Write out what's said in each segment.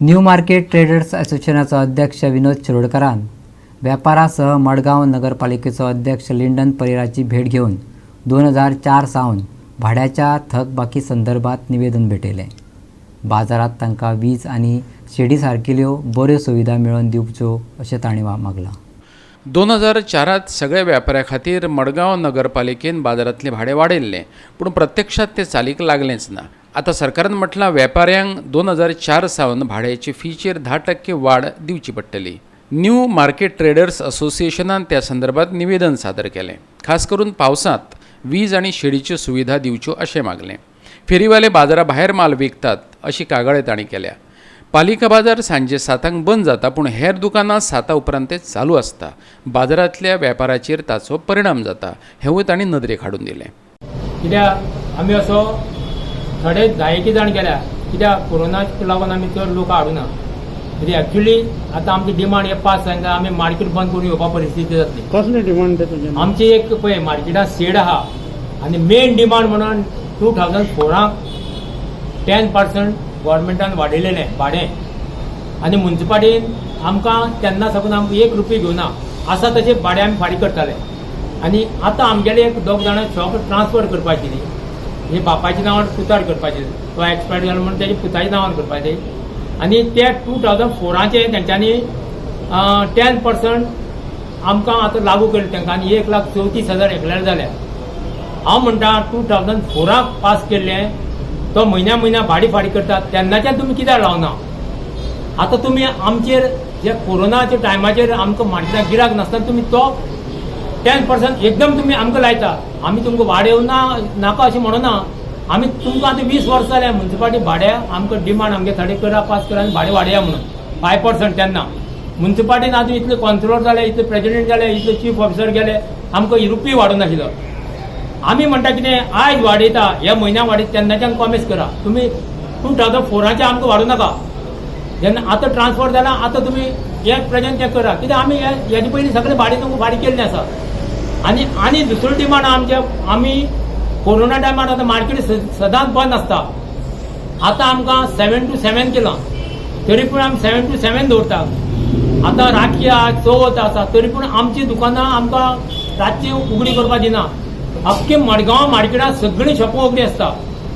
New market traders असोसिएशनाचो अध्यक्ष विनोद शिरोडकारान वेपारासह मडगांव नगरपालिकेचो अध्यक्ष Lyndon परेराची भेट घेवन 2004 सावन भाड्याच्या थकबाकी संदर्भात निवेदन भेटयलें. बाजारात तांकां वीज आनी शेडी सारकिल्यो बऱ्यो सुविधा मेळोवन दिवच्यो अशें तांणी मागलां. 2004त सगळ्या वेपाऱ्यां खातीर मडगांव नगरपालिकेन बाजारांतलें भाडें वाडयल्लें, पूण प्रत्यक्षात तें चालीक लागलेंच ना. आतां सरकारान म्हटलां, वेपाऱ्यांक 2004 सावन भाड्याचे फीचेर 10% वाड दिवची पडटली. न्यू मार्केट ट्रेडर्स असोसिएशनान त्या संदर्भात निवेदन सादर केलें. खास करून पावसांत वीज आनी शेडीच्यो सुविधा दिवच्यो अशें मागलें. फेरीवाले बाजारा भायर माल विकतात अशी कागाळ तांणी केल्या. पालिका बाजार सांजे 7 बंद जाता, पूण हेर दुकानां 7 उपरांत ते चालू आसता. बाजारांतल्या वेपाराचेर ताचो परिणाम जाता हेवूय तांणी नदरेक हाडून दिलें. कित्याक आमी असो थोडे जायते जाण गेल्या, कित्याक कोरोनाक लागून आमी चड लोक हाडुना. म्हणजे एक्चुली आतां आमची डिमांड हे पास जायना, आमी मार्केट बंद करून येवपा परिस्थिती जातली. कसले डिमांड ते तुजे? आमची एक पळय मार्केटात शेड आहा आनी मेन डिमांड म्हणून 2004 क 10% गोवोरमेंटान वाडयलेलें भाडें आनी मुन्सिपालिटीन आमकां तेन्ना साकून आमकां एक रुपया घेवना. आसा तशें भाडें आमी फारीक करताले आनी आतां आमगेले एक दोग जाणां शॉप ट्रान्सफर करपाची न्ही, हे बापायच्या नांवान पुतार करपाचे, तो एक्सपायर जालो म्हणून तेच्या पुताच्या नांवान करपाचे. आनी ते 2004 चें तेंच्यांनी 10% आमकां आतां लागू केले तांकां आनी 1,34,000 एकल्यार जाल्या. हांव म्हणटा, 2004 क पास केल्लें तो म्हयन्या म्हयन्या भाडी फारीक करतात, तेन्नाच्यान तुमी कित्याक लावना? आतां तुमी आमचेर जे कोरोनाच्या टायमाचेर आमकां मार्केटाक गिराक नासतना तुमी तो 10% एकदम तुमी आमकां लायता. आमी तुमकां वाडोवना नाका अशें म्हणना. आमी तुमकां आतां 20 वर्सां जाल्या मुन्सिपालिटी भाड्या आमकां डिमांड आमगे थोडे करा, पास करा आनी भाडें वाडया म्हणून 5%. तेन्ना मुन्सिपालिटीन आजून इतले कॉन्सुलर जाले, इतले प्रेजिडेंट जाले, इतले चीफ ऑफिसर गेले, आमकां रुपी वाडूं नाशिल्लो. आमी म्हणटा कितें, आयज वाडयता, ह्या म्हयन्याक वाडयता, तेन्नाच्यान कॉमेस करा तुमी. 2004 चें आमकां वाडूं नाका. जेन्ना आतां ट्रान्सफर जाला, आतां तुमी हे प्रेजेंट तें करा, कित्याक आमी हेजे पयलीं सगळें भाडें तुमकां फारीक केल्लें आसा. आनी आनी दुसरो डिमांड आमचे, आमी कोरोना टायमार आतां मार्केट सदांच बंद आसता. आतां आमकां 7 टू 7 केलां, तरी पूण आमी 7 टू 7 दवरता. आतां राखी आहा, चवथ आसा, तरी पूण आमची दुकानां आमकां रातची उगडी करपाक दिना. अख्खी मडगांव मार्केटात सगळीं शॉपां उगडी आसता,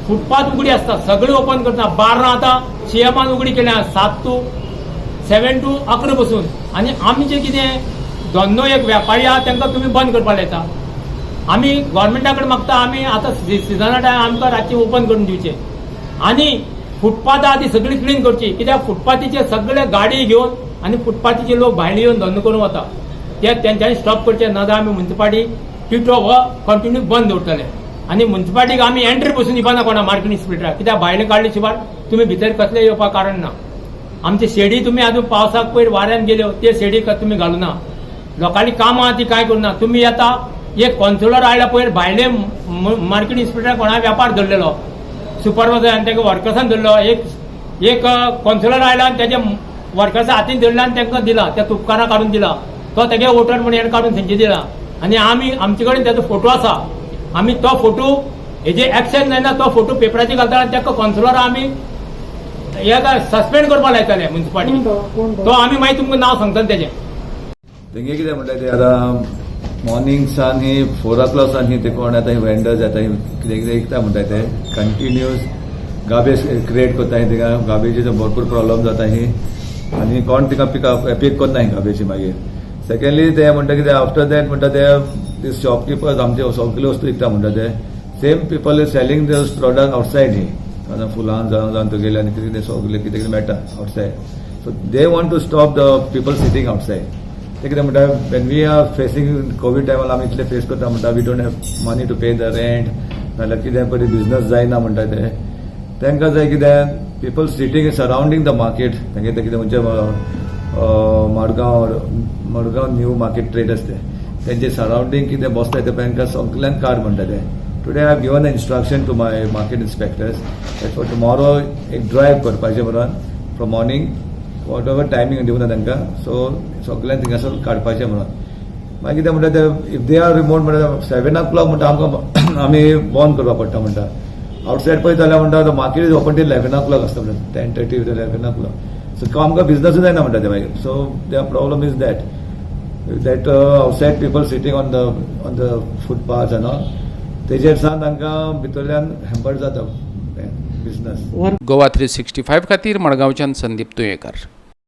फुटपाथ उगडी आसता, सगळें ओपन करता. 12 आतां सीएमान उगडी केल्या, 7 टू 11 बसून. आनी आमचें कितें धंदो एक वेपारी आहा, तांकां तुमी बंद करपाक लायता. आमी गोवोरमेंटा कडेन मागता, आमी आतां सिजना टायम आमकां रातची ओपन करून दिवचें आनी फुटपाथ आहा ती सगळी क्लीन करची, कित्याक फुटपाथीचे सगळे गाडी घेवन आनी फुटपाथीचे लोक भायले येवन धंदो करून वता, ते तेंच्यांनी स्टॉप करचे. ना जाल्यार आमी मुन्सिपालिटी टिटो हो कंटिन्यू बंद दवरतले आनी मुन्सिपालिटीक आमी एंट्री पसून दिवपाना कोणा मार्केट इन्स्पेक्टराक, कित्याक भायले काडले शिवाय तुमी भितर कसले येवपाक कारण ना. आमचे शेडी तुमी अजून पावसाक पयर वाऱ्यान गेल्यो, ते शेडी तुमी घालुना. लोकांनी कामां आहा ती कांय करुना. तुमी येता, एक कॉन्सुलर आयला पयर, भायले मार्केट इन्स्पेक्टर कोणा व्यापार धरलेलो, सुपरवायझर आनी ताका वर्कर्सान धरलो. एक एक कॉन्सुलर आयला आनी तेजे वर्कर्सा हातीन धरला आनी तांकां दिला, त्या तुपकारां काडून दिला. तो तेगे वोटर म्हणून हेणें काडून थंयचे दिला आनी आमी आमचे कडेन तेजो फोटो आसा. आमी तो फोटो हेजे एक्शन जायना, तो फोटो पेपराचेर घालता आनी ताका कॉन्सुलर आमी हे सस्पेंड करपाक लायताले मुन्सिपालिटी. कोण तो? कोण तो आमी मागीर तुमकां नांव सांगता तेजें. तेंगे कितें म्हणटा ते, आतां मॉर्निंग सान ही 4 ओ क्लॉक सान ही ते कोण आतां ही वेंडर्स येता, ही कितें कितें विकता म्हणटा ते, कंटिन्युअस गार्बेज क्रिएट करता. ही थिंगा गार्बेजीचो भरपूर प्रॉब्लम जाता ही आनी कोण तिका पीक करना ही गार्बेजी. मागीर सेकंडली ते म्हणटा कितें, आफ्टर that म्हणटा ते शॉपकिपर्स आमचे सगळे वस्तू विकता म्हणटा ते same people is selling those product outside. ही आतां फुलां जावं जावं तुगेले आनी कितें कितें सगळें कितें कितें मेळटा outside, so they want to stop the people sitting outside. ते कितें म्हणटा, when we are facing Covid टायमार आमी इतले फेस करता म्हणटा, we don't have money to pay the rent, नाल्यार कितें पळय बिजनस जायना म्हणटा ते. तांकां जाय कितें, people sitting surrounding the market, तांगे ते कितें म्हणजे Madgaon Madgaon new market traders ते तेंचे सरावंडींग कितें बसता ते तांकां सगल्यांक काड म्हणटा ते. Today I have given instruction to my market inspectors for tomorrow एक ड्रायव्ह करपाचें म्हणून, from morning what ever timing दिवना तांकां, सो सगल्यांक थिंगासर काडपाचें म्हणून. मागीर ते म्हणटा ते if they are remote म्हणटा, 7 ओ क्लॉक म्हणटा आमकां आमी बंद करपाक पडटा म्हणटा. आउटसायड पळयत जाल्यार म्हणटा market is open till 11 o'clock आसता म्हणटा, 10:30 to 11 o'clock. सो आमकां बिजनसूच जायना म्हणटा ते मागीर. So the problem is that that outside people sitting on the footpath and all, तेजेर सान तांकां भितरल्यान हॅम्पर्ड जाता बिजनस. गोवा 365 खातीर मडगांवच्यान संदीप तुयेंकार.